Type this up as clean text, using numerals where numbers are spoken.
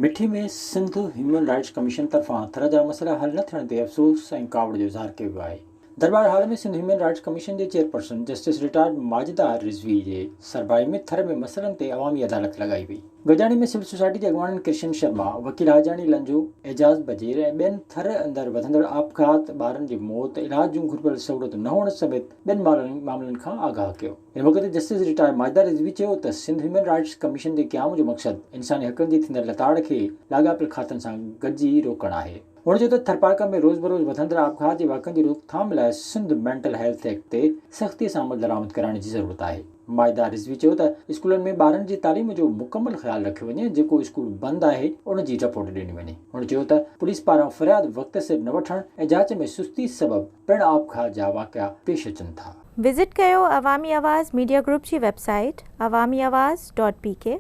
مٺي ۾ Sindh human rights commission طرفان ٿر جا مسئلا حل نه ٿيڻ تي افسوس ۽ ڪاوڙ جو اظهار ڪيو ويو آهي. درٻار hall ۾ Sindh human rights commission جي chairperson justice retired Majida Rizvi جي سربراهي ۾ ٿر ۾ مسئلن تي عوامي عدالت لڳائي وئي. گڏجاڻي ۾ سول سوسائٽي جي اڳواڻن ڪرشن شرما، وڪيل حاجاڻي لنجو، اعجاز بجير ۽ ٻين ٿر اندر وڌندڙ آپگهات، ٻارن جي موت، علاج جون گهربل سهولتون نه هئڻ سميت ٻين معاملن کان آگاهه ڪيو. ان موقعي تي جسٽس رٽائرڊ ماجده رضوي چيو ته سنڌ هيومن رائٽس ڪميشن جي قيام جو مقصد انساني حقن جي ٿيندڙ لتاڙ کي لاڳاپيل کاتن سان گڏجي روڪڻ آهي. هن چيو ته ٿرپارڪر ۾ روز بروز وڌندڙ آپگهات جي واقعن جي روڪٿام لاء سنڌ مينٽل هيلٿ ايڪٽ تي سختي سان عملدرآمد ڪرائڻ جي ضرورت آهي. ماجده رضوي چيو ته اسڪولن ۾ ٻارن جي تعليم جو مڪمل خيال رکيو وڃي، جيڪو اسڪول بند آهي ان جي رپورٽ ڏني وڃي. هن چيو ته پوليس پاران فرياد وقت سر نه وٺڻ ۽ جاچ ۾ سستي سبب پڻ آپگهات جا واقعا پيش اچن ٿا. وزٽ ڪيو عوامي آواز ميڊيا گروپ جي website Awami Awaz dot P K.